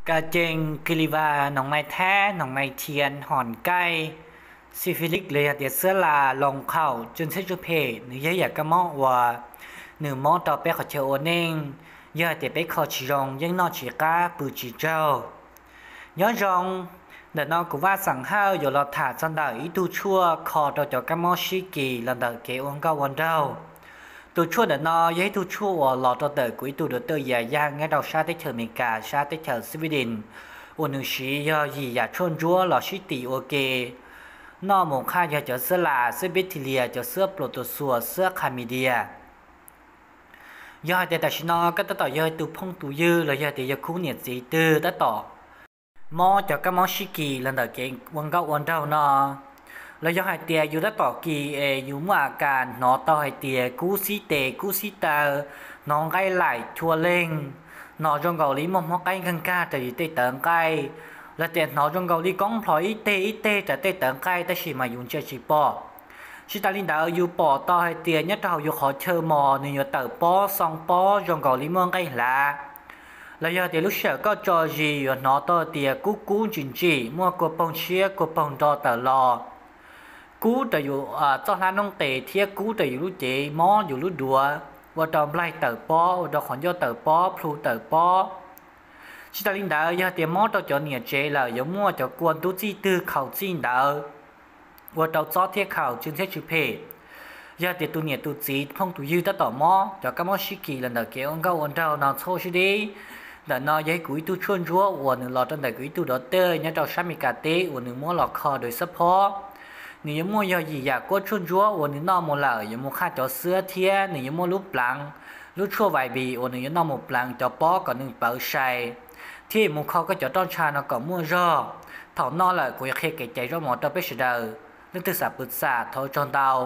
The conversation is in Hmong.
Ka cees, kis lis vas, noog nais thab, noog nais thias, hom kaij, xi fi lis los yog tias xwb las, loos qhaum, tsw ntxhiab tsw phem, nws yog yam kab mob uas nws mob rau peb qhov chaw ua neej. Yog hais tias peb kho tsis zoo yeej noj tsis qab pw tsis tsaug. Nyob zoo, ntawm no kuv Vaj Xeem Hawj yuav los tham txog ntawm ib tug tshuaj kho rau cov kab mob sib kis los ntawm kev ua nkauj ua nraug. Tus tshuaj ntawm no yog ib tug tshuaj uas los rau ntawm kuv ib tug dua tawj yam yaj nyob rau sab teb chaws Amelikas, sab teb chaws Sweden, uas nws siv yog yim yam tshuaj ntsuab los sib tim ua ke. Noj mus qhaj yog cov xwb las, xwb bib thi lias, cov xwb pluas tus xuas, xwb qha mi dias. Yog hais tias tam sim no koj tab tom yog tus phooj tus ywg los yog tias yog khub niam txiv twg tab tom mob cov kab mob sib kis los ntawm kev ua nkauj ua nraug no, los yog hais tias yus tab tom kis es yus muaj a kas hnov tau hais tias kub xib tes kub xib taw, hnov nqaij laim chua leeg, hnov zoo nkaus li muaj hmob qaib nkag nkag rau yus tej tawv nqaij, los tias hnov zoo nkaus li koob plho ib teg ib teg rau tej tawv nqaij tab sis mas yus ntsia tsis pom. Tsis tas li ntawd yus pom tau hais tias nyob rau hauv yus qhov chaw mos nws yuav tawm pob xoo pob zoo nkaus li muaj nqaij hlav. Los yog tias lub sij hawm koj tso zis yuav hnov tau tias kub kub ntsim ntsim muaj kua poog tshiab kua poog nro tawm los. Kub rau yus txoj hlab noob qes thiab kub rau yus lub cev mob yus lub duav, ua rau nplaig tawm pob, ua rau qhov ncauj tawm pob, plhu tawm pob. Tsis tas li ntawd yog tias mob rau cov niam tsev lawm yuav muaj cov kua ntub txij twg khaus txij ntawd, ua rau txob thiab khaus tsw ntxhiab tsw phem. Yog tias tus niam tus txiv phooj tus ywg tab tom mob cov kab mob sib kis los ntawm kev ua nkauj ua nraug no txhob ua siab deb. Ntawm no yog kuv ib tug tshuaj ntsuab uas nws los rau ntawm kuv ib tug dov tawj nyob rau sab Amelikas teb uas nws muab los kho rau ib xab phob. Nws yuav muaj yog yim yam kuab tshuaj ntsuab uas nws noj mus lawm yuav mus qhaj cov xwb thiab nws yuav muaj lub pleev, lub tshuaj vais vis uas nws yuav noj mus pleev cov pob kom nws plawv sai, thiab yuav mus kho koj cov roj ntsha no kom muaj zog. Thaum noj lawm kuv yuav qhia kev cais zaub mov rau peb sawv daws. Leej twg xav pw xam thov tsaug ntau.